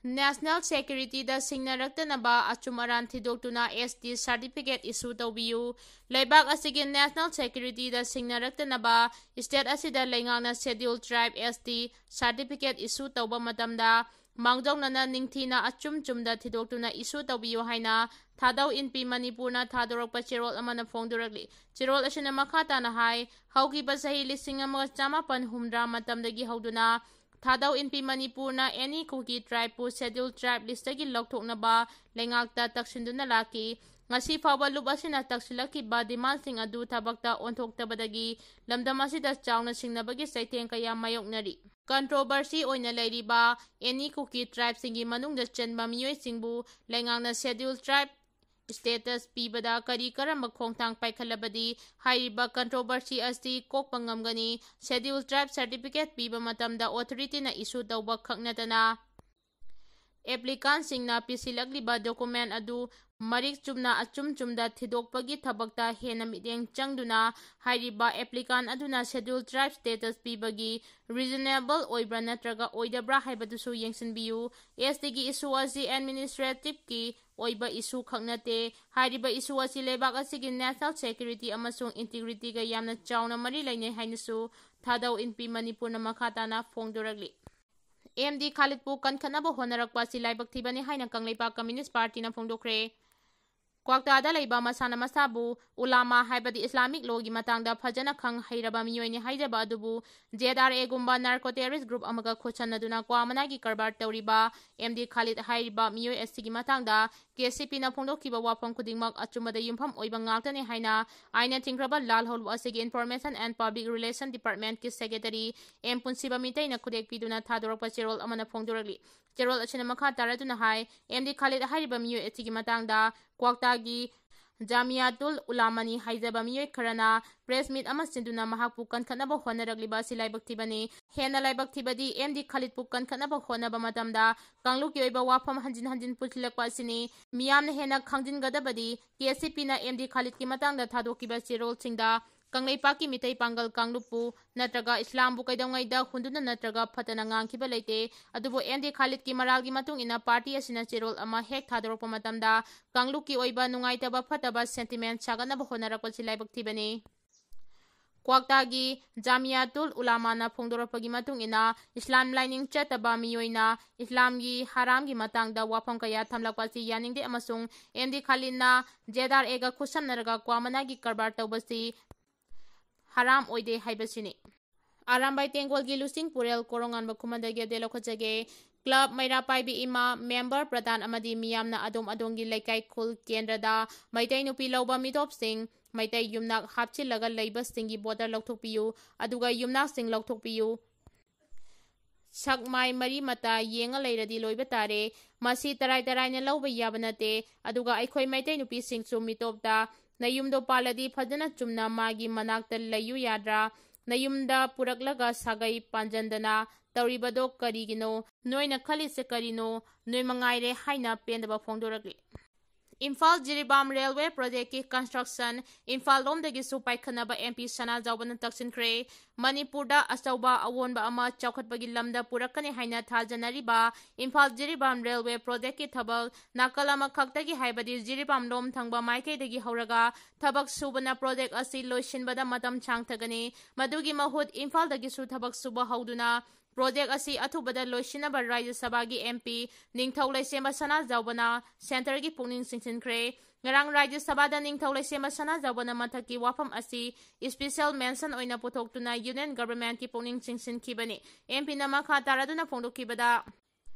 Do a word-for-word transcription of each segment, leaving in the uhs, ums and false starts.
National Security-ꯗ ꯁꯤꯡꯅꯔꯛꯇꯅꯕ ꯑꯆꯨꯝ ꯑꯔꯥꯟ ꯊꯤꯗꯣꯛꯇꯨꯅ S T certificate issue ꯇꯧꯕꯤꯌꯨ꯫ ꯂꯩꯕꯥꯛ ꯑꯁꯤꯒꯤ National Security-ꯗ ꯁꯤꯡꯅꯔꯛꯇꯅꯕ state ꯑꯁꯤꯗ ꯂꯩꯉꯥꯛꯅ Scheduled Tribe S T certificate issue ꯇꯧꯕ ꯃꯇꯝꯗ ꯃꯥꯡꯖꯧꯅꯅ ꯅꯤꯡꯊꯤꯅ ꯑꯆꯨꯝ ꯆꯨꯝꯗ ꯊꯤꯗꯣꯛꯇꯨꯅ issue ꯇꯧꯕꯤꯌꯨ ꯍꯥꯏꯅ ꯊꯥꯗꯧ ꯏꯟꯄꯤ ꯃꯅꯤꯄꯨꯔꯅ ꯊꯥꯗꯣꯔꯛꯄ ꯆꯦꯔꯣꯜ ꯑꯃꯅ ꯐꯣꯡꯗꯣꯔꯛꯂꯤ꯫ ꯆꯦꯔꯣꯜ ꯑꯁꯤꯅ ꯃꯈꯥ ꯇꯥꯅ ꯍꯥꯏ, ꯍꯧꯈꯤꯕ ꯆꯍꯤ ꯂꯤꯁꯤꯡ ꯑꯃꯒ ꯆꯥꯃꯥꯄꯟ ꯍꯨꯝꯗ꯭ꯔꯥ ꯃꯇꯝꯗꯒꯤ ꯍꯧꯗꯨꯅ ꯊꯥꯗꯧ ꯏꯟꯄꯤ ꯃꯅꯤꯄꯨꯔꯅ any Kuki tribe-ꯄꯨ Scheduled Tribe list-ꯇꯒꯤ ꯂꯧꯊꯣꯛꯅꯕ ꯂꯩꯉꯥꯛꯇ ꯇꯛꯁꯤꯟꯗꯨꯅ ꯂꯥꯛꯈꯤ꯫ ꯉꯁꯤ ꯐꯥꯎꯕ ꯂꯨꯞ ꯑꯁꯤꯅ ꯇꯛꯁꯤꯜꯂꯛꯈꯤꯕ demand-ꯁꯤꯡ ꯑꯗꯨ ꯊꯕꯛꯇ ꯑꯣꯟꯊꯣꯛꯇꯕꯗꯒꯤ ꯂꯝꯗꯝ ꯑꯁꯤꯗ ꯆꯥꯎꯅ ꯁꯤꯡꯅꯕꯒꯤ ꯆꯩꯊꯦꯡ ꯀꯌꯥ ꯃꯥꯌꯣꯛꯅꯔꯤ꯫ Controversy ꯑꯣꯏꯅ ꯂꯩꯔꯤꯕ any Kuki tribe-ꯁꯤꯡꯒꯤ ꯃꯅꯨꯡꯗ ꯆꯟꯕ ꯃꯤꯑꯣꯏꯁꯤꯡꯕꯨ ꯂꯩꯉꯥꯛꯅ Scheduled Tribe status ꯄꯤꯕꯗ ꯀꯔꯤ ꯀꯔꯝꯕ ꯈꯣꯡꯊꯥꯡ ꯄꯥꯏꯈꯠꯂꯕꯗꯤ ꯍꯥꯏꯔꯤꯕ controversy ꯑꯁꯤ ꯀꯣꯛꯄ ꯉꯝꯒꯅꯤ? Scheduled Tribe certificate ꯄꯤꯕ ꯃꯇꯝꯗ authority-ꯅ issue ꯇꯧꯕ ꯈꯛ ꯅꯠꯇꯅ applicant-ꯁꯤꯡꯅ ꯄꯤꯁꯤꯜꯂꯛꯂꯤꯕ document ꯑꯗꯨ ꯃꯔꯤꯛ ꯆꯨꯝꯅ ꯑꯆꯨꯝ ꯆꯨꯝꯗ ꯊꯤꯗꯣꯛꯄꯒꯤ ꯊꯕꯛꯇ ꯍꯦꯟꯅ ꯃꯤꯠꯌꯦꯡ ꯆꯪꯗꯨꯅ ꯍꯥꯏꯔꯤꯕ applicant ꯑꯗꯨꯅ Scheduled Tribe status ꯄꯤꯕꯒꯤ reasonable ꯑꯣꯏꯕ꯭ꯔꯥ ꯅꯠꯇ꯭ꯔꯒ ꯑꯣꯏꯗꯕ꯭ꯔꯥ ꯍꯥꯏꯕꯗꯨꯁꯨ ꯌꯦꯡꯁꯤꯟꯕꯤꯌꯨ꯫ S T-ꯒꯤ issue ꯑꯁꯤ administrative-ꯀꯤ ꯑꯣꯏꯕ issue ꯈꯛ ꯅꯠꯇꯦ꯫ ꯍꯥꯏꯔꯤꯕ issue ꯑꯁꯤ ꯂꯩꯕꯥꯛ ꯑꯁꯤꯒꯤ national security ꯑꯃꯁꯨꯡ integrity-ꯒ ꯌꯥꯝꯅ ꯆꯥꯎꯅ ꯃꯔꯤ ꯂꯩꯅꯩ ꯍꯥꯏꯅꯁꯨ ꯊꯥꯗꯧ ꯏꯟꯄꯤ ꯃꯅꯤꯄꯨꯔꯅ ꯃꯈꯥ ꯇꯥꯅ ꯐꯣꯡꯗꯣꯔꯛꯂꯤ꯫ M D Khalid-ꯄꯨ ꯀꯟꯈꯠꯅꯕ ꯍꯣꯠꯅꯔꯛꯄ ꯑꯁꯤ ꯂꯥꯏꯕꯛ ꯊꯤꯕꯅꯤ ꯍꯥꯏꯅ ꯀꯪꯂꯩꯄꯥꯛ Communist Party-ꯅ ꯐꯣꯡꯗꯣꯛꯈ꯭ꯔꯦ꯫ ꯀ꯭ꯋꯥꯛꯇꯥꯗ ꯂꯩꯕ ꯃꯁꯥꯅ ꯃꯁꯥꯕꯨ ꯎꯂꯥꯃꯥ ꯍꯥꯏꯕꯗꯤ Islamic law-ꯒꯤ ꯃꯇꯥꯡꯗ ꯐꯖꯅ ꯈꯪ ꯍꯩꯔꯕ ꯃꯤꯑꯣꯏꯅꯤ ꯍꯥꯏꯖꯕ ꯑꯗꯨꯕꯨ Z R A-ꯒꯨꯝꯕ narco terrorist group ꯑꯃꯒ ꯈꯨꯠꯁꯝꯅꯗꯨꯅ ꯀ꯭ꯋꯥ ꯃꯅꯥꯒꯤ ꯀꯔꯕꯥꯔ ꯇꯧꯔꯤꯕ M D Khalid ꯍꯥꯏꯔꯤꯕ ꯃꯤꯑꯣꯏ ꯑꯁꯤꯒꯤ ꯃꯇꯥꯡꯗ K C P-ꯅ ꯐꯣꯡꯗꯣꯛꯈꯤꯕ ꯋꯥꯐꯝ ꯈꯨꯗꯤꯡꯃꯛ ꯑꯆꯨꯝꯕꯗ ꯌꯨꯝꯐꯝ ꯑꯣꯏꯕ ꯉꯥꯛꯇꯅꯤ ꯍꯥꯏꯅ ꯑꯥꯏꯟꯅ ꯊꯤꯡꯈ꯭ꯔꯕ ꯂꯥꯜꯍꯧꯂꯨꯞ ꯑꯁꯤꯒꯤ Information and Public Relation Department-ꯀꯤ Secretary M ꯄꯨꯟꯁꯤꯕ ꯃꯤꯇꯩꯅ ꯈꯨꯗꯦꯛ ꯄꯤꯗꯨꯅ ꯊꯥꯗꯣꯔꯛꯄ ꯆꯦꯔꯣꯜ ꯑꯃꯅ ꯐꯣꯡꯗꯣꯔꯛꯂꯤ꯫ ꯆꯦꯔꯣꯜ ꯑꯁꯤꯅ ꯃꯈꯥ ꯇꯥꯔꯗꯨꯅ ꯍꯥꯏ, M D Khalid ꯍꯥꯏꯔꯤꯕ ꯃꯤꯑꯣꯏ ꯑꯁꯤꯒꯤ ꯃꯇꯥꯡꯗ ꯀ꯭ꯋꯥꯛꯇꯥꯒꯤ ꯖꯥꯃꯤꯌꯥꯇꯨꯜ ꯎꯂꯥꯃꯥꯅꯤ ꯍꯥꯏꯖꯕ ꯃꯤꯑꯣꯏ ꯈꯔꯅ press meet ꯑꯃ ꯁꯤꯟꯗꯨꯅ ꯃꯍꯥꯛꯄꯨ ꯀꯟꯈꯠꯅꯕ ꯍꯣꯠꯅꯔꯛꯂꯤꯕ ꯑꯁꯤ ꯂꯥꯏꯕꯛ ꯊꯤꯕꯅꯤ꯫ ꯍꯦꯟꯅ ꯂꯥꯏꯕꯛ ꯊꯤꯕꯗꯤ M D Khalid-ꯄꯨ ꯀꯟꯈꯠꯅꯕ ꯍꯣꯠꯅꯕ ꯃꯇꯝꯗ ꯀꯥꯡꯂꯨꯞꯀꯤ ꯑꯣꯏꯕ ꯋꯥꯐꯝ ꯍꯟꯖꯤꯟ ꯍꯟꯖꯤꯟ ꯄꯨꯁꯤꯜꯂꯛꯄ ꯑꯁꯤꯅꯤ꯫ ꯃꯤꯌꯥꯝꯅ ꯍꯦꯟꯅ ꯈꯪꯖꯤꯟꯒꯗꯕꯗꯤ K C P-ꯅ M D Khalid-ꯀꯤ ꯃꯇꯥꯡꯗ ꯊꯥꯗꯣꯛꯈꯤꯕ ꯆꯦꯔꯣꯜꯁꯤꯡꯗ ꯀꯪꯂꯩꯄꯥꯛꯀꯤ ꯃꯤꯇꯩ ꯄꯥꯡꯒꯜ ꯀꯥꯡꯂꯨꯞꯄꯨ ꯅꯠꯇ꯭ꯔꯒ ꯏꯁꯂꯥꯝꯕꯨ ꯀꯩꯗꯧꯉꯩꯗ ꯍꯨꯟꯗꯨꯅ ꯅꯠꯇ꯭ꯔꯒ ꯐꯠꯇꯅ ꯉꯥꯡꯈꯤꯕ ꯂꯩꯇꯦ꯫ ꯑꯗꯨꯕꯨ ꯑꯦꯝ ꯗꯤ ꯈꯥꯂꯤꯗꯀꯤ ꯃꯔꯥꯜꯒꯤ ꯃꯇꯨꯡ ꯏꯟꯅ ꯄꯥꯔꯇꯤ ꯑꯁꯤꯅ ꯆꯦꯔꯣꯜ ꯑꯃ ꯍꯦꯛ ꯊꯥꯗꯣꯔꯛꯄ ꯃꯇꯝꯗ ꯀꯥꯡꯂꯨꯞꯀꯤ ꯑꯣꯏꯕ ꯅꯨꯡꯉꯥꯏꯇꯕ ꯐꯠꯇꯕ sentiment ꯁꯥꯒꯠꯅꯕ ꯍꯣꯠꯅꯔꯛꯄꯁꯤ ꯂꯥꯏꯕꯛ ꯊꯤꯕꯅꯤ꯫ ꯀ꯭ꯋꯥꯛꯇꯥꯒꯤ ꯖꯥꯃꯤꯌꯥꯇꯨꯜ ꯎꯂꯥꯃꯥꯅ ꯐꯣꯡꯗꯣꯔꯛꯄꯒꯤ ꯃꯇꯨꯡ ꯏꯟꯅ, ꯏꯁꯂꯥꯝ ꯂꯥꯏꯅꯤꯡ ꯆꯠꯇꯕ ꯃꯤꯑꯣꯏꯅ ꯏꯁꯂꯥꯝꯒꯤ ꯍꯔꯥꯝꯒꯤ ꯃꯇꯥꯡꯗ ꯋꯥꯐꯝ ꯀꯌꯥ ꯊꯝꯂꯛꯄ ꯑꯁꯤ ꯌꯥꯅꯤꯡꯗꯦ ꯑꯃꯁꯨꯡ ꯑꯦꯝ ꯗꯤ ꯈꯥꯂꯤꯗꯅ ꯖꯦꯗ ꯑꯥꯔ ꯑꯦꯒ ꯈꯨꯠꯁꯝꯅꯔꯒ ꯀ꯭ꯋꯥ ꯃꯅꯥꯒꯤ ꯀꯔꯕꯥꯔ ꯇꯧꯕꯁꯤ ꯍꯔꯥꯝ ꯑꯣꯏꯗꯦ ꯍꯥꯏꯕꯁꯤꯅꯤ꯫ ꯑꯔꯥꯝꯕꯥꯏ ꯇꯦꯡꯒꯣꯜꯒꯤ ꯂꯨꯆꯤꯡ ꯄꯨꯔꯦꯜ ꯀꯣꯔꯣꯉꯥꯟꯕ ꯈꯨꯃꯟꯗꯒꯤ ꯑꯗꯦ ꯂꯧꯈꯠꯆꯒꯦ꯫ ꯀ꯭ꯂꯕ ꯃꯩꯔꯥ ꯄꯥꯏꯕꯤ ꯏꯃꯥ, ꯃꯦꯝꯕꯔ, ꯄ꯭ꯔꯙꯥꯟ ꯑꯃꯗꯤ ꯃꯤꯌꯥꯝꯅ ꯑꯗꯣꯝ ꯑꯗꯣꯝꯒꯤ ꯂꯩꯀꯥꯏ, ꯈꯨꯜ, ꯀꯦꯟꯗ꯭ꯔꯗ ꯃꯩꯇꯩ ꯅꯨꯄꯤ ꯂꯧꯕ ꯃꯤꯇꯣꯞꯁꯤꯡ, ꯃꯩꯇꯩ ꯌꯨꯝꯅꯥꯛ ꯍꯥꯞꯆꯤꯜꯂꯒ ꯂꯩꯕꯁꯤꯡꯒꯤ ꯕꯣꯇꯔ ꯂꯧꯊꯣꯛꯄꯤꯌꯨ, ꯑꯗꯨꯒ ꯌꯨꯝꯅꯥꯛꯁꯤꯡ ꯂꯧꯊꯣꯛꯄꯤꯌꯨ꯫ ꯁꯛ ꯃꯥꯏ ꯃꯔꯤ ꯃꯇꯥ ꯌꯦꯡꯉ ꯂꯩꯔꯗꯤ ꯂꯣꯏꯕ ꯇꯥꯔꯦ꯫ ꯃꯁꯤ ꯇꯔꯥꯏ ꯇꯔꯥꯏꯅ ꯂꯧꯕ ꯌꯥꯕ ꯅꯠꯇꯦ꯫ ꯑꯗꯨꯒ ꯑꯩꯈꯣꯏ ꯃꯩꯇꯩ ꯅꯨꯄꯤꯁꯤꯡꯁꯨ ꯃꯤꯇꯣꯞꯇ ꯅꯌꯨꯝꯗꯣ ꯄꯥꯜꯂꯗꯤ ꯐꯖꯅ ꯆꯨꯝꯅ ꯃꯥꯒꯤ ꯃꯅꯥꯛꯇ ꯂꯩꯌꯨ ꯌꯥꯗ꯭ꯔꯥ? ꯅꯌꯨꯝꯗ ꯄꯨꯔꯛꯂꯒ ꯁꯥꯒꯩ ꯄꯥꯟꯖꯟꯗꯅ ꯇꯧꯔꯤꯕꯗꯣ ꯀꯔꯤꯒꯤꯅꯣ? ꯅꯣꯏꯅ ꯈꯜꯂꯤꯁꯦ ꯀꯔꯤꯅꯣ? ꯅꯣꯏ ꯃꯉꯥꯏꯔꯦ ꯍꯥꯏꯅ ꯄꯦꯟꯗꯕ ꯐꯣꯡꯗꯣꯔꯛꯂꯤ꯫ ꯏꯝꯐꯥꯜ ꯖꯤꯔꯤꯕꯥꯝ ꯔꯦꯜꯋꯦ ꯄ꯭ꯔꯣꯖꯦꯛꯀꯤ construction ꯏꯝꯐꯥꯜ ꯂꯣꯝꯗꯒꯤꯁꯨ ꯄꯥꯏꯈꯠꯅꯕ ꯑꯦꯝ ꯄꯤ ꯁꯅꯥꯖꯥꯎꯕꯅ ꯇꯛꯁꯤꯟꯈ꯭ꯔꯦ꯫ ꯃꯅꯤꯄꯨꯔꯗ ꯑꯆꯧꯕ ꯑꯑꯣꯟꯕ ꯑꯃ ꯆꯥꯎꯈꯠꯄꯒꯤ ꯂꯝꯗ ꯄꯨꯔꯛꯀꯅꯤ ꯍꯥꯏꯅ ꯊꯥꯖꯅꯔꯤꯕ ꯏꯝꯐꯥꯜ ꯖꯤꯔꯤꯕꯥꯝ ꯔꯦꯜꯋꯦ ꯄ꯭ꯔꯣꯖꯦꯛꯀꯤ ꯊꯕꯛ ꯅꯥꯀꯜ ꯑꯃꯈꯛꯇꯒꯤ ꯍꯥꯏꯕꯗꯤ ꯖꯤꯔꯤꯕꯥꯝ ꯂꯣꯝ ꯊꯪꯕ ꯃꯥꯏꯀꯩꯗꯒꯤ ꯍꯧꯔꯒ ꯊꯕꯛ ꯁꯨꯕꯅ ꯄ꯭ꯔꯣꯖꯦꯛ ꯑꯁꯤ ꯂꯣꯏꯁꯤꯟꯕꯗ ꯃꯇꯝ ꯁꯥꯡꯊꯒꯅꯤ꯫ ꯃꯗꯨꯒꯤ ꯃꯍꯨꯠ ꯏꯝꯐꯥꯜꯗꯒꯤꯁꯨ ꯊꯕꯛ ꯁꯨꯕ ꯍꯧꯗꯨꯅ ꯄ꯭ꯔꯣꯖꯦꯛ ꯑꯁꯤ ꯑꯊꯨꯕꯗ ꯂꯣꯏꯁꯤꯟꯅꯕ ꯔꯥꯖ꯭ꯌ ꯁꯚꯥꯒꯤ ꯑꯦꯝ ꯄꯤ ꯅꯤꯡꯊꯧ ꯂꯩꯁꯦꯝꯕ ꯁꯅꯥꯖꯥꯎꯕꯅ centreꯒꯤ ꯄꯨꯛꯅꯤꯡ ꯆꯤꯡꯁꯤꯟꯈ꯭ꯔꯦ꯫ ꯉꯔꯥꯡ ꯔꯥꯖ꯭ꯌ ꯁꯚꯥꯗ ꯅꯤꯡꯊꯧ ꯂꯩꯁꯦꯝꯕ ꯁꯅꯥꯖꯥꯎꯕꯅ ꯃꯊꯛꯀꯤ ꯋꯥꯐꯝ ꯑꯁꯤ special mention ꯑꯣꯏꯅ ꯄꯨꯊꯣꯛꯇꯨꯅ union governmentꯀꯤ ꯄꯨꯛꯅꯤꯡ ꯆꯤꯡꯁꯤꯟꯈꯤꯕꯅꯤ꯫ ꯑꯦꯝ ꯄꯤꯅ ꯃꯈꯥ ꯇꯥꯔꯗꯨꯅ ꯐꯣꯡꯗꯣꯛꯈꯤꯕꯗ,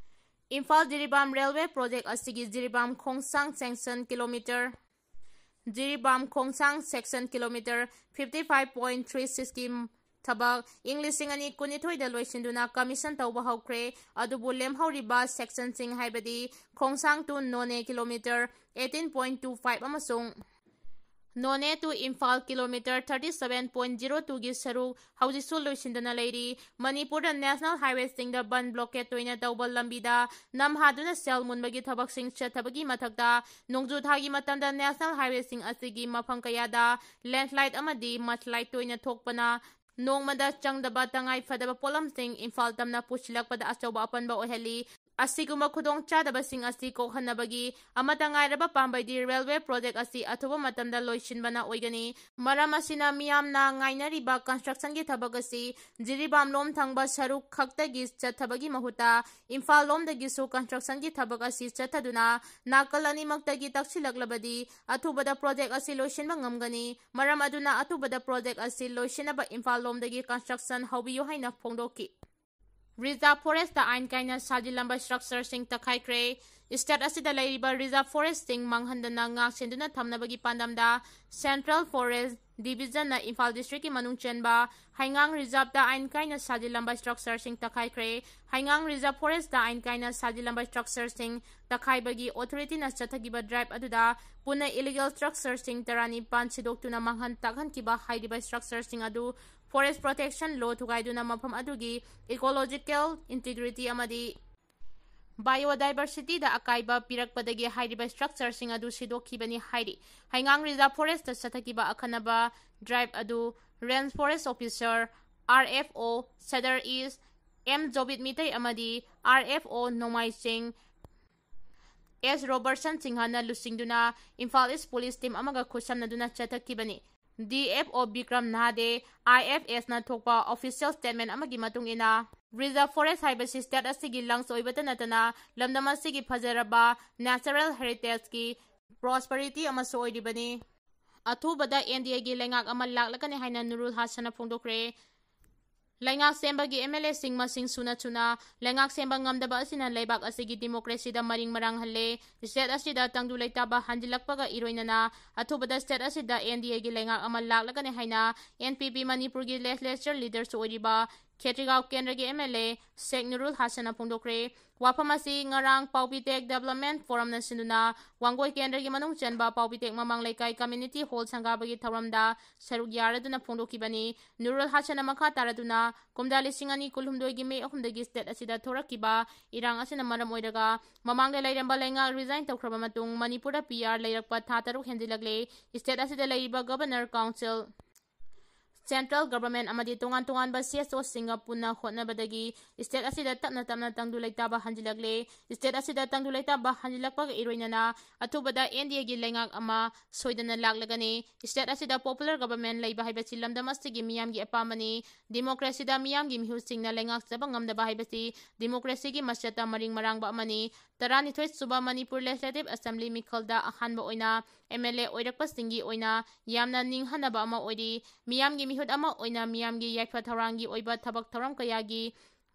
ꯏꯝꯐꯥꯜ ꯖꯤꯔꯤꯕꯥꯝ ꯔꯦꯜꯋꯦ ꯄ꯭ꯔꯣꯖꯦꯛ ꯑꯁꯤꯒꯤ Jiribam ꯈꯣꯡꯁꯥꯡ section kilometre, Jiribam ꯈꯣꯡꯁꯥꯡ section kilometre fifty five point three sixꯀꯤ ꯊꯕꯛ ꯏꯪ ꯂꯤꯁꯤꯡ ꯑꯅꯤ ꯀꯨꯟꯅꯤꯊꯣꯏꯗ ꯂꯣꯏꯁꯤꯟꯗꯨꯅ commission ꯇꯧꯕ ꯍꯧꯈ꯭ꯔꯦ꯫ ꯑꯗꯨꯕꯨ ꯂꯦꯝꯍꯧꯔꯤꯕ sectionꯁꯤꯡ ꯍꯥꯏꯕꯗꯤ ꯈꯣꯡꯁꯥꯡ to Noney kilometre eighteen point two five ꯑꯃꯁꯨꯡ ꯅꯣꯅꯦ to Imphal kilometre thirty seven point zero ꯇꯨꯒꯤ ꯁꯔꯨꯛ ꯍꯧꯖꯤꯛꯁꯨ ꯂꯣꯏꯁꯤꯟꯗꯅ ꯂꯩꯔꯤ꯫ ꯃꯅꯤꯄꯨꯔꯗ ꯅꯦꯁꯅꯦꯜ ꯍꯥꯏꯋꯦꯁꯤꯡꯗ ꯕꯟ ꯕ꯭ꯂꯣꯀꯦꯠ ꯇꯣꯏꯅ ꯇꯧꯕ ꯂꯝꯕꯤꯗ ꯅꯝꯍꯥꯗꯨꯅ ꯁꯦꯜ ꯃꯨꯟꯕꯒꯤ ꯊꯕꯛꯁꯤꯡ ꯆꯠꯊꯕꯒꯤ ꯃꯊꯛꯇ, ꯅꯣꯡꯖꯨ ꯊꯥꯒꯤ ꯃꯇꯝꯗ ꯅꯦꯁꯅꯦꯜ ꯍꯥꯏꯋꯦꯁꯤꯡ ꯑꯁꯤꯒꯤ ꯃꯐꯝ ꯀꯌꯥꯗ ꯂꯦꯟꯁꯂꯥꯏꯠ ꯑꯃꯗꯤ ꯃꯗꯁꯂꯥꯏꯠ ꯇꯣꯏꯅ ꯊꯣꯛꯄꯅ ꯅꯣꯡꯃꯗ ꯆꯪꯗꯕ ꯇꯉꯥꯏ ꯐꯗꯕ ꯄꯣꯠꯂꯝꯁꯤꯡ ꯏꯝꯐꯥꯜ ꯇꯝꯅ ꯄꯨꯁꯤꯜꯂꯛꯄꯗ ꯑꯆꯧꯕ ꯑꯄꯟꯕ ꯑꯣꯏꯍꯜꯂꯤ꯫ ꯑꯁꯤꯒꯨꯝꯕ ꯈꯨꯗꯣꯡꯆꯥꯗꯕꯁꯤꯡ ꯑꯁꯤ ꯀꯣꯛꯍꯟꯅꯕꯒꯤ ꯑꯃꯠꯇ ꯉꯥꯏꯔꯕ ꯄꯥꯝꯕꯩꯗꯤ ꯔꯦꯜꯋꯦ ꯄ꯭ꯔꯣꯖꯦꯛ ꯑꯁꯤ ꯑꯊꯨꯕ ꯃꯇꯝꯗ ꯂꯣꯏꯁꯤꯟꯕꯅ ꯑꯣꯏꯒꯅꯤ꯫ ꯃꯔꯝ ꯑꯁꯤꯅ ꯃꯤꯌꯥꯝꯅ ꯉꯥꯏꯅꯔꯤꯕ ꯀꯟꯁꯇ꯭ꯔꯛꯁꯟꯒꯤ ꯊꯕꯛ ꯑꯁꯤ ꯖꯤꯔꯤꯕꯥꯝ ꯂꯣꯝ ꯊꯪꯕ ꯁꯔꯨꯛ ꯈꯛꯇꯒꯤ ꯆꯠꯊꯕꯒꯤ ꯃꯍꯨꯠꯇ ꯏꯝꯐꯥꯜ ꯂꯣꯝꯗꯒꯤꯁꯨ ꯀꯟꯁꯇ꯭ꯔꯛꯁꯟꯒꯤ ꯊꯕꯛ ꯑꯁꯤ ꯆꯠꯊꯗꯨꯅ ꯅꯥꯀꯜ ꯑꯅꯤꯃꯛꯇꯒꯤ ꯇꯛꯁꯤꯜꯂꯛꯂꯕꯗꯤ ꯑꯊꯨꯕꯗ ꯄ꯭ꯔꯣꯖꯦꯛ ꯑꯁꯤ ꯂꯣꯏꯁꯤꯟꯕ ꯉꯝꯒꯅꯤ꯫ ꯃꯔꯝ ꯑꯗꯨꯅ ꯑꯊꯨꯕꯗ ꯄ꯭ꯔꯣꯖꯦꯛ ꯑꯁꯤ ꯂꯣꯏꯁꯤꯟꯅꯕ ꯏꯝꯐꯥꯜ ꯂꯣꯝꯗꯒꯤ ꯀꯟꯁꯇ꯭ꯔꯛꯁꯟ ꯍꯧꯕꯤꯌꯨ ꯍꯥꯏꯅ ꯐꯣꯡꯗꯣꯛꯈꯤ꯫ ꯔꯤꯖꯥꯔꯚ ꯐꯣꯔꯦꯁꯇ ꯑꯥꯏꯟ ꯀꯥꯏꯅ ꯁꯥꯖꯤꯜꯂꯝꯕ ꯁ꯭ꯇ꯭ꯔꯛꯆꯔꯁꯤꯡ ꯇꯛꯈꯥꯏꯈ꯭ꯔꯦ꯫ ꯁ꯭ꯇꯦꯠ ꯑꯁꯤꯗ ꯂꯩꯔꯤꯕ ꯔꯤꯖꯥꯔꯚ ꯐꯣꯔꯦꯁꯁꯤꯡ ꯃꯥꯡꯍꯟꯗꯅ ꯉꯥꯛ ꯁꯦꯟꯗꯨꯅ ꯊꯝꯅꯕꯒꯤ ꯄꯥꯟꯗꯝꯗ ꯁꯦꯟꯇ꯭ꯔꯦꯜ ꯐꯣꯔꯦꯁ ꯗꯤꯕꯤꯖꯟꯅ ꯏꯝꯐꯥꯜ ꯗꯤꯁꯇ꯭ꯔꯤꯛꯀꯤ ꯃꯅꯨꯡ ꯆꯟꯕ ꯍꯩꯉꯥꯡ ꯔꯤꯖꯥꯔꯚꯇ ꯑꯥꯏꯟ ꯀꯥꯏꯅ ꯁꯥꯖꯤꯜꯂꯝꯕ ꯁ꯭ꯇ꯭ꯔꯛꯆꯔꯁꯤꯡ ꯇꯛꯈꯥꯏꯈ꯭ꯔꯦ꯫ ꯍꯩꯉꯥꯡ ꯔꯤꯖꯥꯔꯚ ꯐꯣꯔꯦꯁꯇ ꯑꯥꯏꯟ ꯀꯥꯏꯅ ꯁꯥꯖꯤꯜꯂꯝꯕ ꯁ꯭ꯇ꯭ꯔꯛꯆꯔꯁꯤꯡ ꯇꯛꯈꯥꯏꯕꯒꯤ ꯑꯣꯊꯣꯔꯤꯇꯤꯅ ꯆꯠꯊꯈꯤꯕ ꯗ꯭ꯔꯥꯏꯚ ꯑꯗꯨꯗ ꯄꯨꯟꯅ ꯏꯂꯤꯒꯦꯜ ꯁ꯭ꯇ꯭ꯔꯛꯆꯔꯁꯤꯡ ꯇꯔꯥꯅꯤꯄꯥꯟ ꯁꯤꯗꯣꯛꯇꯨꯅ ꯃꯥꯡꯍꯟ ꯇꯥꯛꯍꯟꯈꯤꯕ ꯍꯥꯏꯔꯤꯕ ꯁ꯭ꯇ꯭ꯔꯛꯆꯔꯁꯤꯡ ꯑꯗꯨ ꯐꯣꯔꯦꯁ ꯄ꯭ꯔꯣꯇꯦꯛꯁꯟ ꯂꯣ ꯊꯨꯒꯥꯏꯗꯨꯅ ꯃꯐꯝ ꯑꯗꯨꯒꯤ ꯏꯀꯣꯂꯣꯖꯤꯀꯦꯜ ꯏꯟꯇꯤꯒ꯭ꯔꯤꯇꯤ ꯑꯃꯗꯤ ꯕꯥꯏꯑꯣꯗꯥꯏꯕꯔꯁꯤꯇꯤꯗ ꯑꯀꯥꯏꯕ ꯄꯤꯔꯛꯄꯗꯒꯤ ꯍꯥꯏꯔꯤꯕ ꯁ꯭ꯇ꯭ꯔꯛꯆꯔꯁꯤꯡ ꯑꯗꯨ ꯁꯤꯗꯣꯛꯈꯤꯕꯅꯤ ꯍꯥꯏꯔꯤ꯫ ꯍꯩꯉꯥꯡ ꯔꯤꯖꯥꯔꯚ ꯐꯣꯔꯦꯁꯇ ꯆꯠꯊꯈꯤꯕ ꯑꯈꯟꯅꯕ ꯗ꯭ꯔꯥꯏꯚ ꯑꯗꯨ range forest officer, R F O, ꯁꯦꯗꯔ ꯏꯁ, ꯑꯦꯝ ꯖꯣꯕꯤꯠ ꯃꯤꯇꯩ ꯑꯃꯗꯤ ꯑꯥꯔ ꯑꯦꯐ ꯑꯣ ꯅꯣꯡꯃꯥꯏ ꯆꯤꯡ, ꯑꯦꯁ ꯔꯣꯕꯔꯠꯁꯟ ꯁꯤꯡꯍꯅ ꯂꯨꯆꯤꯡꯗꯨꯅ ꯏꯝꯐꯥꯜ ꯏꯁ ꯄꯨꯂꯤꯁ ꯇꯤꯝ ꯑꯃꯒ ꯈꯨꯠꯁꯝꯅꯗꯨꯅ ꯆꯠꯊꯈꯤꯕꯅꯤ꯫ ꯗꯤ ꯑꯦꯐ ꯑꯣ ꯕꯤꯀ꯭ꯔꯝ ꯅꯥꯗꯦ, ꯑꯥꯏ ꯑꯦꯐ ꯑꯦꯁꯅ ꯊꯣꯛꯄ ꯑꯣꯐꯤꯁꯤꯌꯦꯜ ꯁ꯭ꯇꯦꯠꯃꯦꯟ ꯑꯃꯒꯤ ꯃꯇꯨꯡ ꯏꯟꯅ, ꯔꯤꯖꯥꯔꯚ ꯐꯣꯔꯦꯁ ꯍꯥꯏꯕꯁꯤ ꯁ꯭ꯇꯦꯠ ꯑꯁꯤꯒꯤ ꯂꯪꯁ ꯑꯣꯏꯕꯇ ꯅꯠꯇꯅ ꯂꯝꯗꯝ ꯑꯁꯤꯒꯤ ꯐꯖꯔꯕ ꯅꯦꯆꯔꯦꯜ ꯍꯦꯔꯤꯇꯦꯖꯀꯤ ꯄ꯭ꯔꯣꯁꯄꯔꯤꯇꯤ ꯑꯃꯁꯨ ꯑꯣꯏꯔꯤꯕꯅꯤ꯫ ꯑꯊꯨꯕꯗ ꯑꯦꯟ ꯗꯤ ꯑꯦꯒꯤ ꯂꯩꯉꯥꯛ ꯑꯃ ꯂꯥꯛꯂꯒꯅꯤ ꯍꯥꯏꯅ ꯅꯨꯔꯨꯜ ꯍꯥꯁꯟꯅ ꯐꯣꯡꯗꯣꯛꯈ꯭ꯔꯦ꯫ ꯂꯩꯉꯥꯛ ꯁꯦꯝꯕꯒꯤ ꯑꯦꯝ ꯑꯦꯜ ꯑꯦꯁꯤꯡ ꯃꯁꯤꯡ ꯁꯨꯅ ꯁꯨꯅ ꯂꯩꯉꯥꯛ ꯁꯦꯝꯕ ꯉꯝꯗꯕ ꯑꯁꯤꯅ ꯂꯩꯕꯥꯛ ꯑꯁꯤꯒꯤ ꯗꯤꯃꯣꯀ꯭ꯔꯦꯁꯤꯗ ꯃꯔꯤꯡ ꯃꯔꯥꯡ ꯍꯜꯂꯦ꯫ ꯁ꯭ꯇꯦꯠ ꯑꯁꯤꯗ ꯇꯪꯗꯨ ꯂꯩꯇꯥꯕ ꯍꯟꯖꯤꯜꯂꯛꯄꯒ ꯏꯔꯣꯏꯅꯅ ꯑꯊꯨꯕꯗ ꯁ꯭ꯇꯦꯠ ꯑꯁꯤꯗ ꯑꯦꯟ ꯗꯤ ꯑꯦꯒꯤ ꯂꯩꯉꯥꯛ ꯑꯃ ꯂꯥꯛꯂꯒꯅꯤ ꯍꯥꯏꯅ ꯑꯦꯟ ꯄꯤ ꯄꯤ ꯃꯅꯤꯄꯨꯔꯒꯤ ꯂꯦꯖꯤꯁꯂꯦꯆꯔ ꯂꯤꯗꯔꯁꯨ ꯑꯣꯏꯔꯤꯕ ꯈꯦꯇ꯭ꯔꯤꯒꯥꯎ ꯀꯦꯟꯗ꯭ꯔꯒꯤ ꯑꯦꯝ ꯑꯦꯜ ꯑꯦ ꯁꯦꯛ ꯅꯨꯔꯨꯜ ꯍꯥꯁꯟꯅ ꯐꯣꯡꯗꯣꯛꯈ꯭ꯔꯦ꯫ ꯋꯥꯐꯝ ꯑꯁꯤ ꯉꯔꯥꯡ ꯄꯥꯎꯕꯤꯇꯦꯛ ꯗꯦꯕꯂꯞꯃꯦꯟ ꯐꯣꯔꯝꯅ ꯁꯤꯟꯗꯨꯅ ꯋꯥꯡꯒꯣꯏ ꯀꯦꯟꯗ꯭ꯔꯒꯤ ꯃꯅꯨꯡ ꯆꯟꯕ ꯄꯥꯎꯕꯤꯇꯦꯛ ꯃꯃꯥꯡ ꯂꯩꯀꯥꯏ ꯀꯝꯃ꯭ꯌꯨꯅꯤꯇꯤ ꯍꯣꯜ ꯁꯪꯒꯥꯕꯒꯤ ꯊꯧꯔꯝꯗ ꯁꯔꯨꯛ ꯌꯥꯔꯗꯨꯅ ꯐꯣꯡꯗꯣꯛꯈꯤꯕꯅꯤ꯫ ꯅꯨꯔꯨꯜ ꯍꯥꯁꯟꯅ ꯃꯈꯥ ꯇꯥꯔꯗꯨꯅ ꯀꯨꯝꯖꯥ ꯂꯤꯁꯤꯡ ꯑꯅꯤ ꯀꯨꯟꯍꯨꯝꯗꯣꯏꯒꯤ ꯃꯦ ꯑꯍꯨꯝꯗꯒꯤ ꯁ꯭ꯇꯦꯠ ꯑꯁꯤꯗ ꯊꯣꯔꯛꯈꯤꯕ ꯏꯔꯥꯡ ꯑꯁꯤꯅ ꯃꯔꯝ ꯑꯣꯏꯔꯒ ꯃꯃꯥꯡꯗ ꯂꯩꯔꯝꯕ ꯂꯩꯉꯥꯛ ꯔꯤꯖꯥꯏꯟ ꯇꯧꯈ꯭ꯔꯕ ꯃꯇꯨꯡ ꯃꯅꯤꯄꯨꯔꯗ ꯄꯤ ꯑꯥꯔ ꯂꯩꯔꯛꯄ ꯊꯥ ꯇꯔꯨꯛ ꯍꯦꯟꯖꯤꯜꯂꯛꯂꯦ꯫ ꯁ꯭ꯇꯦꯠ ꯑꯁꯤꯗ ꯂꯩꯔꯤꯕ ꯒꯕꯔꯅꯔ ꯀꯥꯎꯟꯁꯤꯜ, ꯁꯦꯟꯇ꯭ꯔꯦꯜ ꯒꯚꯔꯟꯃꯦꯟꯠ ꯑꯃꯗꯤ ꯇꯣꯉꯥꯟ ꯇꯣꯉꯥꯟꯕ ꯁꯤ ꯑꯦꯁ ꯑꯣꯁꯤꯡꯒ ꯄꯨꯟꯅ ꯍꯣꯠꯅꯕꯗꯒꯤ ꯁ꯭ꯇꯦꯠ ꯑꯁꯤꯗ ꯇꯞꯅ ꯇꯞꯅ ꯇꯪꯗꯨ ꯂꯩꯇꯥꯕ ꯍꯟꯖꯤꯜꯂꯛꯂꯦ꯫ ꯁ꯭ꯇꯦꯠ ꯑꯁꯤꯗ ꯇꯪꯗꯨ ꯂꯩꯇꯥꯕ ꯍꯟꯖꯤꯜꯂꯛꯄꯒ ꯏꯔꯣꯏꯅꯅ ꯑꯊꯨꯕꯗ ꯑꯦꯟ ꯗꯤ ꯑꯦꯒꯤ ꯂꯩꯉꯥꯛ ꯑꯃ ꯁꯣꯏꯗꯅ ꯂꯥꯛꯂꯒꯅꯤ꯫ ꯁ꯭ꯇꯦꯠ ꯑꯁꯤꯗ ꯄꯣꯄꯨꯂꯔ ꯒꯚꯔꯟꯃꯦꯟꯠ ꯂꯩꯕ ꯍꯥꯏꯕꯁꯤ ꯂꯝꯗꯝ ꯑꯁꯤꯒꯤ ꯃꯤꯌꯥꯝꯒꯤ ꯑꯄꯥꯝꯕꯅꯤ꯫ ꯗꯤꯃꯣꯀ꯭ꯔꯦꯁꯤꯗ ꯃꯤꯌꯥꯝꯒꯤ ꯃꯤꯍꯨꯠꯁꯤꯡꯅ ꯂꯩꯉꯥꯛꯆꯕ ꯉꯝꯗꯕ ꯍꯥꯏꯕꯁꯤ ꯗꯤꯃꯣꯀ꯭ꯔꯦꯁꯤꯒꯤ ꯃꯁꯛꯇ ꯃꯔꯤꯡ ꯃꯔꯥꯡꯕ ꯑꯃꯅꯤ꯫ ꯇꯔꯥꯅꯤꯊꯣꯏ ꯁꯨꯕ ꯃꯅꯤꯄꯨꯔ ꯂꯦꯖꯤꯁꯂꯦꯇꯤꯚ ꯑꯦꯁꯦꯝꯕ꯭ꯂꯤ ꯃꯤꯈꯜꯗ ꯑꯍꯥꯟꯕ ꯑꯣꯏꯅ ꯑꯦꯝ ꯑꯦꯜ ꯑꯦ ꯑꯣꯏꯔꯛꯄꯁꯤꯡꯒꯤ ꯑꯣꯏꯅ ꯌꯥꯝꯅ ꯅꯤꯡꯍꯟꯅꯕ ꯑꯃ ꯑꯣꯏꯔꯤ꯫ ꯃꯤꯌꯥꯝꯒꯤ ꯃꯤꯍꯨꯠ ꯑꯃ ꯑꯣꯏꯅ ꯃꯤꯌꯥꯝꯒꯤ ꯌꯥꯏꯐ ꯊꯧꯔꯥꯡꯒꯤ ꯑꯣꯏꯕ ꯊꯕꯛ ꯊꯧꯔꯝ ꯀꯌꯥꯒꯤ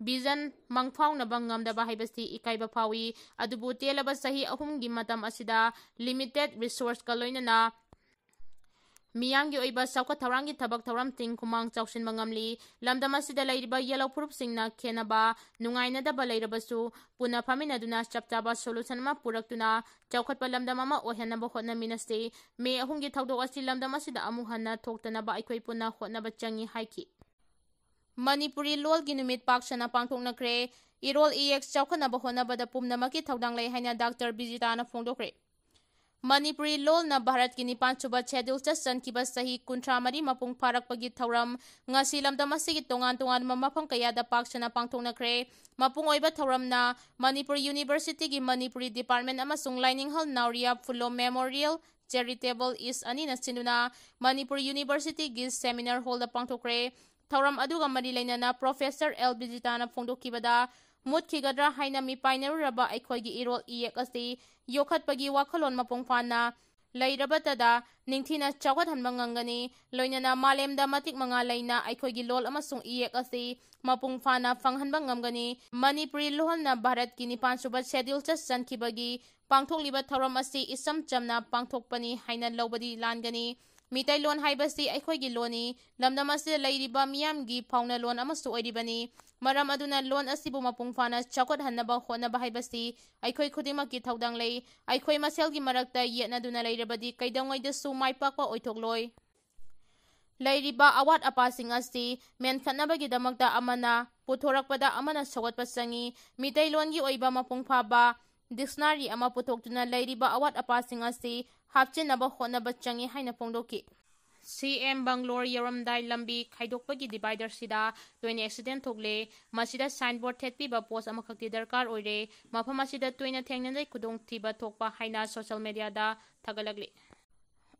ꯚꯤꯖꯟ ꯃꯪꯐꯥꯎꯅꯕ ꯉꯝꯗꯕ ꯍꯥꯏꯕꯁꯤ ꯏꯀꯥꯏꯕ ꯐꯥꯎꯏ꯫ ꯑꯗꯨꯕꯨ ꯇꯦꯜꯂꯕ ꯆꯍꯤ ꯑꯍꯨꯝꯒꯤ ꯃꯇꯝ ꯑꯁꯤꯗ ꯂꯤꯃꯤꯇꯦꯗ ꯔꯤꯁꯣꯔꯁꯀ ꯂꯣꯏꯅꯅ ꯃꯤꯌꯥꯝꯒꯤ ꯑꯣꯏꯕ ꯆꯥꯎꯈꯠ ꯊꯧꯔꯥꯡꯒꯤ ꯊꯕꯛ ꯊꯧꯔꯝꯁꯤꯡ ꯈꯨꯃꯥꯡ ꯆꯥꯎꯁꯤꯟꯕ ꯉꯝꯂꯤ꯫ ꯂꯝꯗꯝ ꯑꯁꯤꯗ ꯂꯩꯔꯤꯕ ꯌꯦꯜꯍꯧ ꯐꯨꯔꯨꯞꯁꯤꯡꯅ ꯈꯦꯟꯅꯕ, ꯅꯨꯡꯉꯥꯏꯅꯗꯕ ꯂꯩꯔꯕꯁꯨ ꯄꯨꯟꯅ ꯐꯝꯃꯤꯟꯅꯗꯨꯅ ꯆꯞ ꯆꯥꯕ ꯁꯣꯂꯨꯁꯟ ꯑꯃ ꯄꯨꯔꯛꯇꯨꯅ ꯆꯥꯎꯈꯠꯄ ꯂꯝꯗꯝ ꯑꯃ ꯑꯣꯏꯍꯟꯅꯕ ꯍꯣꯠꯅꯃꯤꯟꯅꯁꯤ꯫ ꯃꯦ ꯑꯍꯨꯝꯒꯤ ꯊꯧꯗꯣꯛ ꯑꯁꯤ ꯂꯝꯗꯝ ꯑꯁꯤꯗ ꯑꯃꯨꯛ ꯍꯟꯅ ꯊꯣꯛꯇꯅꯕ ꯑꯩꯈꯣꯏ ꯄꯨꯟꯅ ꯍꯣꯠꯅꯕ ꯆꯪꯏ ꯍꯥꯏꯈꯤ꯫ ꯃꯅꯤꯄꯨꯔꯤ ꯂꯣꯜꯒꯤ ꯅꯨꯃꯤꯠ ꯄꯥꯛ ꯁꯟꯅ ꯄꯥꯡꯊꯣꯛꯅꯈ꯭ꯔꯦ꯫ ꯏꯔꯣꯜ ꯏꯌꯦꯛ ꯆꯥꯎꯈꯠꯅꯕ ꯍꯣꯠꯅꯕꯗ ꯄꯨꯝꯅꯃꯛꯀꯤ ꯊꯧꯗꯥꯡ ꯂꯩ ꯍꯥꯏꯅ ꯗꯥꯛꯇꯔ ꯕꯤꯖꯤꯇꯥꯅ ꯐꯣꯡꯗꯣꯛꯈ꯭ꯔꯦ꯫ ꯃꯅꯤꯄꯨꯔꯤ ꯂꯣꯜꯅ ꯚꯥꯔꯠꯀꯤ ꯅꯤꯄꯥꯟ ꯁꯨꯕ ꯁꯦꯗ꯭ꯌꯨꯜ ꯆꯟꯈꯤꯕ ꯆꯍꯤ ꯀꯨꯟꯊ꯭ꯔꯥ ꯃꯔꯤ ꯃꯄꯨꯡ ꯐꯥꯔꯛꯄꯒꯤ ꯊꯧꯔꯝ ꯉꯁꯤ ꯂꯝꯗꯝ ꯑꯁꯤꯒꯤ ꯇꯣꯉꯥꯟ ꯇꯣꯉꯥꯟꯕ ꯃꯐꯝ ꯀꯌꯥꯗ ꯄꯥꯛ ꯁꯟꯅ ꯄꯥꯡꯊꯣꯛꯅꯈ꯭ꯔꯦ꯫ ꯃꯄꯨꯡ ꯑꯣꯏꯕ ꯊꯧꯔꯝꯅ ꯃꯅꯤꯄꯨꯔ ꯌꯨꯅꯤꯚꯔꯁꯤꯇꯤꯒꯤ ꯃꯅꯤꯄꯨꯔꯤ ꯗꯤꯄꯥꯔꯠꯃꯦꯟ ꯑꯃꯁꯨꯡ ꯂꯥꯏꯅꯤꯡꯍꯜ ꯅꯥꯎꯔꯤꯌꯥ ꯐꯨꯂꯣ ꯃꯦꯃꯣꯔꯤꯌꯦꯜ ꯆꯦꯔꯤꯇꯦꯕꯜ ꯏꯁ ꯑꯅꯤꯅ ꯁꯤꯟꯗꯨꯅ ꯃꯅꯤꯄꯨꯔ ꯌꯨꯅꯤꯚꯔꯁꯤꯇꯤꯒꯤ ꯁꯦꯃꯤꯅꯥꯔ ꯍꯣꯜꯗ ꯄꯥꯡꯊꯣꯛꯈ꯭ꯔꯦ꯫ ꯊꯧꯔꯝ ꯑꯗꯨꯒ ꯃꯔꯤ ꯂꯩꯅꯅ ꯄ꯭ꯔꯣꯐꯦꯁꯔ ꯑꯦꯜ ꯕꯤꯖꯤꯇꯥꯅ ꯐꯣꯡꯗꯣꯛꯈꯤꯕꯗ, ꯃꯨꯠꯈꯤꯒꯗ꯭ꯔꯥ ꯍꯥꯏꯅ ꯃꯤꯄꯥꯏꯅꯔꯨꯔꯕ ꯑꯩꯈꯣꯏꯒꯤ ꯏꯔꯣꯜ ꯏꯌꯦꯛ ꯑꯁꯤ ꯌꯣꯛꯈꯠꯄꯒꯤ ꯋꯥꯈꯜꯂꯣꯟ ꯃꯄꯨꯡ ꯐꯥꯅ ꯂꯩꯔꯕꯇꯗ, ꯅꯤꯡꯊꯤꯅ ꯆꯥꯎꯈꯠꯍꯟꯕ ꯉꯝꯒꯅꯤ꯫ ꯂꯣꯏꯅꯅ ꯃꯥꯂꯦꯝꯗ ꯃꯇꯤꯛ ꯃꯉꯥ ꯂꯩꯅ ꯑꯩꯈꯣꯏꯒꯤ ꯂꯣꯜ ꯑꯃꯁꯨꯡ ꯏꯌꯦꯛ ꯑꯁꯤ ꯃꯄꯨꯡ ꯐꯥꯅ ꯐꯪꯍꯟꯕ ꯉꯝꯒꯅꯤ꯫ ꯃꯅꯤꯄꯨꯔꯤ ꯂꯣꯜꯅ ꯚꯥꯔꯠꯀꯤ ꯅꯤꯄꯥꯟ ꯁꯨꯕ ꯁꯦꯗ꯭ꯌꯨꯜ ꯆꯟꯈꯤꯕꯒꯤ ꯄꯥꯡꯊꯣꯛꯂꯤꯕ ꯊꯧꯔꯝ ꯑꯁꯤ ꯏꯆꯝ ꯆꯝꯅ ꯄꯥꯡꯊꯣꯛꯄꯅꯤ ꯍꯥꯏꯅ ꯂꯧꯕꯗꯤ ꯂꯥꯟꯒꯅꯤ꯫ ꯃꯤꯇꯩꯂꯣꯟ ꯍꯥꯏꯕꯁꯤ ꯑꯩꯈꯣꯏꯒꯤ ꯂꯣꯟꯅꯤ꯫ ꯂꯝꯗꯝ ꯑꯁꯤꯗ ꯂꯩꯔꯤꯕ ꯃꯤꯌꯥꯝꯒꯤ ꯐꯥꯎꯅ ꯂꯣꯟ ꯑꯃꯁꯨ ꯑꯣꯏꯔꯤꯕꯅꯤ꯫ ꯃꯔꯝ ꯑꯗꯨꯅ ꯂꯣꯟ ꯑꯁꯤꯕꯨ ꯃꯄꯨꯡ ꯐꯥꯅ ꯆꯥꯎꯈꯠꯍꯟꯅꯕ ꯍꯣꯠꯅꯕ ꯍꯥꯏꯕꯁꯤ ꯑꯩꯈꯣꯏ ꯈꯨꯗꯤꯡꯃꯛꯀꯤ ꯊꯧꯗꯥꯡ ꯂꯩ꯫ ꯑꯩꯈꯣꯏ ꯃꯁꯦꯜꯒꯤ ꯃꯔꯛꯇ ꯌꯦꯠꯅꯗꯨꯅ ꯂꯩꯔꯕꯗꯤ ꯀꯩꯗꯧꯉꯩꯗꯁꯨ ꯃꯥꯏ ꯄꯥꯛꯄ ꯑꯣꯏꯊꯣꯛꯂꯣꯏ꯫ ꯂꯩꯔꯤꯕ ꯑꯋꯥꯠ ꯑꯄꯥꯁꯤꯡ ꯑꯁꯤ ꯃꯦꯟꯈꯠꯅꯕꯒꯤꯗꯃꯛꯇ ꯑꯃꯅ ꯄꯨꯊꯣꯔꯛꯄꯗ ꯑꯃꯅ ꯁꯧꯒꯠꯄ ꯆꯪꯏ꯫ ꯃꯤꯇꯩꯂꯣꯟꯒꯤ ꯑꯣꯏꯕ ꯃꯄꯨꯡ ꯐꯥꯕ dictionary ꯑꯃ ꯄꯨꯊꯣꯛꯇꯨꯅ ꯂꯩꯔꯤꯕ ꯑꯋꯥꯠ ꯑꯄꯥꯁꯤꯡ ꯑꯁꯤ ꯍꯥꯞꯆꯤꯟꯅꯕ ꯍꯣꯠꯅꯕ ꯆꯪꯏ ꯍꯥꯏꯅ ꯐꯣꯡꯗꯣꯛꯈꯤ꯫ ꯁꯤ ꯑꯦꯝ ꯕꯪꯒ꯭ꯂꯣꯔ ꯌꯧꯔꯝꯗꯥꯏ ꯂꯝꯕꯤ ꯈꯥꯏꯗꯣꯛꯄꯒꯤ dividerꯁꯤꯗ ꯇꯣꯏꯅ accident ꯊꯣꯛꯂꯦ꯫ ꯃꯁꯤꯗ signboard ꯊꯦꯠꯄꯤꯕ post ꯑꯃꯈꯛꯇꯤ ꯗꯔꯀꯥꯔ ꯑꯣꯏꯔꯦ꯫ ꯃꯐꯝ ꯑꯁꯤꯗ ꯇꯣꯏꯅ ꯊꯦꯡꯅꯖꯩ ꯈꯨꯗꯣꯡꯊꯤꯕ ꯊꯣꯛꯄ ꯍꯥꯏꯅ social mediaꯗ ꯊꯥꯒꯠꯂꯛꯂꯤ꯫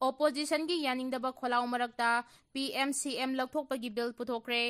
Oppositionꯒꯤ ꯌꯥꯅꯤꯡꯗꯕ ꯈꯣꯜꯂꯥꯎ ꯃꯔꯛꯇ P M C M ꯂꯧꯊꯣꯛꯄꯒꯤ bill ꯄꯨꯊꯣꯛꯈ꯭ꯔꯦ꯫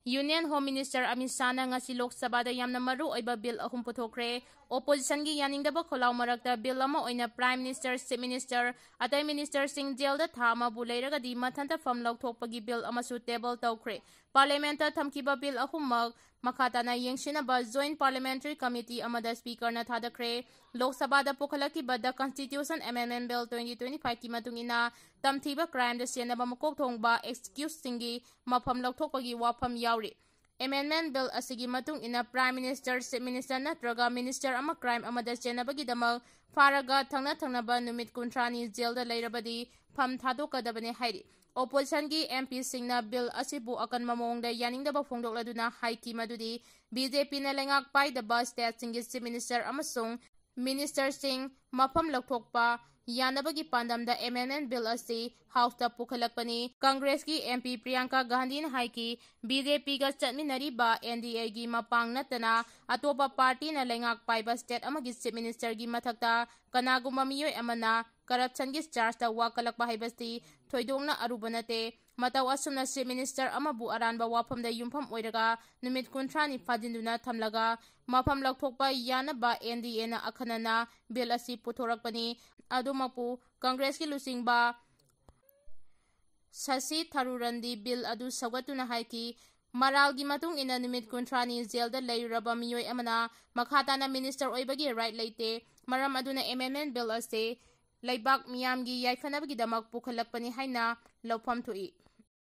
Union Home Minister Amit ꯁꯥꯍꯅ ꯉꯁꯤ ꯂꯣꯛ ꯁꯚꯥꯗ ꯌꯥꯝꯅ ꯃꯔꯨ ꯑꯣꯏꯕ bill ꯑꯍꯨꯝ ꯄꯨꯊꯣꯛꯈ꯭ꯔꯦ꯫ Oppositionꯒꯤ ꯌꯥꯅꯤꯡꯗꯕ ꯈꯣꯜꯂꯥꯎ ꯃꯔꯛꯇ bill ꯑꯃ ꯑꯣꯏꯅ Prime Minister, Chief Minister, ꯑꯇꯩ ministerꯁꯤꯡ jailꯗ ꯊꯥ ꯑꯃꯕꯨ ꯂꯩꯔꯒꯗꯤ ꯃꯊꯟꯇ ꯐꯝ ꯂꯧꯊꯣꯛꯄꯒꯤ bill ꯑꯃꯁꯨ table ꯇꯧꯈ꯭ꯔꯦ꯫ Parliamentꯇ ꯊꯝꯈꯤꯕ bill ꯑꯍꯨꯝꯃꯛ ꯃꯈꯥ ꯇꯥꯅ ꯌꯦꯡꯁꯤꯟꯅꯕ Joint Parliamentary Committee ꯑꯃꯗ Speakerꯅ ꯊꯥꯗꯈ꯭ꯔꯦ꯫ ꯂꯣꯛ ꯁꯚꯥꯗ ꯄꯨꯈꯠꯂꯛꯈꯤꯕ The Constitution Amendment Bill twenty twenty-fiveꯀꯤ ꯃꯇꯨꯡ ꯏꯟꯅ ꯇꯝꯊꯤꯕ crimeꯗ ꯆꯦꯟꯅꯕ ꯃꯀꯣꯛ ꯊꯣꯡꯕ excuseꯁꯤꯡꯒꯤ ꯃꯐꯝ ꯂꯧꯊꯣꯛꯄꯒꯤ ꯋꯥꯐꯝ ꯌꯥꯎꯔꯤ꯫ Amendment Bill ꯑꯁꯤꯒꯤ ꯃꯇꯨꯡ ꯏꯟꯅ Prime Minister, Chief Minister ꯅꯠꯇ꯭ꯔꯒ minister ꯑꯃ crime ꯑꯃꯗ ꯆꯦꯟꯅꯕꯒꯤꯗꯃꯛ ꯐꯥꯔꯒ ꯊꯪꯅ ꯊꯪꯅꯕ ꯅꯨꯃꯤꯠ ꯀꯨꯟꯊ꯭ꯔꯥꯅꯤ jailꯗ ꯂꯩꯔꯕꯗꯤ ꯐꯝ ꯊꯥꯗꯣꯛꯀꯗꯕꯅꯤ ꯍꯥꯏꯔꯤ꯫ Oppositionꯒꯤ MPꯁꯤꯡꯅ bill ꯑꯁꯤꯕꯨ ꯑꯀꯟꯕ ꯃꯑꯣꯡꯗ ꯌꯥꯅꯤꯡꯗꯕ ꯐꯣꯡꯗꯣꯛꯂꯗꯨꯅ ꯍꯥꯏꯈꯤ ꯃꯗꯨꯗꯤ BJPꯅ ꯂꯩꯉꯥꯛ ꯄꯥꯏꯗꯕ stateꯁꯤꯡꯒꯤ Chief Minister ꯑꯃꯁꯨꯡ ministerꯁꯤꯡ ꯃꯐꯝ ꯂꯧꯊꯣꯛꯄ ꯌꯥꯅꯕꯒꯤ ꯄꯥꯟꯗꯝꯗ amendment bill ꯑꯁꯤ Houseꯇ ꯄꯨꯈꯠꯂꯛꯄꯅꯤ꯫ Congressꯀꯤ MP Priyanka Gandhiꯅ ꯍꯥꯏꯈꯤ, BJPꯒ ꯆꯠꯃꯤꯟꯅꯔꯤꯕ NDAꯒꯤ ꯃꯄꯥꯡ ꯅꯠꯇꯅ ꯑꯇꯣꯞꯄ partyꯅ ꯂꯩꯉꯥꯛ ꯄꯥꯏꯕ state ꯑꯃꯒꯤ Chief Ministerꯒꯤ ꯃꯊꯛꯇ ꯀꯅꯥꯒꯨꯝꯕ ꯃꯤꯑꯣꯏ ꯑꯃꯅ corruptionꯒꯤ chargeꯇ ꯋꯥꯀꯠꯂꯛꯄ ꯍꯥꯏꯕꯁꯤ ꯊꯣꯏꯗꯣꯛꯅ ꯑꯔꯨꯕ ꯅꯠꯇꯦ꯫ ꯃꯇꯧ ꯑꯁꯨꯝꯅ Chief Minister ꯑꯃꯕꯨ ꯑꯔꯥꯟꯕ ꯋꯥꯐꯝꯗ ꯌꯨꯝꯐꯝ ꯑꯣꯏꯔꯒ ꯅꯨꯃꯤꯠ ꯀꯨꯟꯊ꯭ꯔꯥꯅꯤ ꯐꯥꯖꯤꯟꯗꯨꯅ ꯊꯝꯂꯒ ꯃꯐꯝ ꯂꯧꯊꯣꯛꯄ ꯌꯥꯅꯕ NDAꯅ ꯑꯈꯟꯅꯅ bill ꯑꯁꯤ ꯄꯨꯊꯣꯔꯛꯄꯅꯤ꯫ ꯑꯗꯨꯃꯛꯄꯨ Congressꯀꯤ ꯂꯨꯆꯤꯡꯕ ꯁꯁꯤ ꯊꯔꯨꯔꯟꯗꯤ bill ꯑꯗꯨ ꯁꯧꯒꯠꯇꯨꯅ ꯍꯥꯏꯈꯤ, ꯃꯔꯥꯜꯒꯤ ꯃꯇꯨꯡ ꯏꯟꯅ ꯅꯨꯃꯤꯠ ꯀꯨꯟꯊ꯭ꯔꯥꯅꯤ jailꯗ ꯂꯩꯔꯨꯔꯕ ꯃꯤꯑꯣꯏ ꯑꯃꯅ ꯃꯈꯥ ꯇꯥꯅ minister ꯑꯣꯏꯕꯒꯤ right ꯂꯩꯇꯦ꯫ ꯃꯔꯝ ꯑꯗꯨꯅ amendment bill ꯑꯁꯤ ꯂꯩꯕꯥꯛ ꯃꯤꯌꯥꯝꯒꯤ ꯌꯥꯏꯐꯅꯕꯒꯤꯗꯃꯛ ꯄꯨꯈꯠꯂꯛꯄꯅꯤ ꯍꯥꯏꯅ ꯂꯧꯐꯝ ꯊꯣꯛꯏ꯫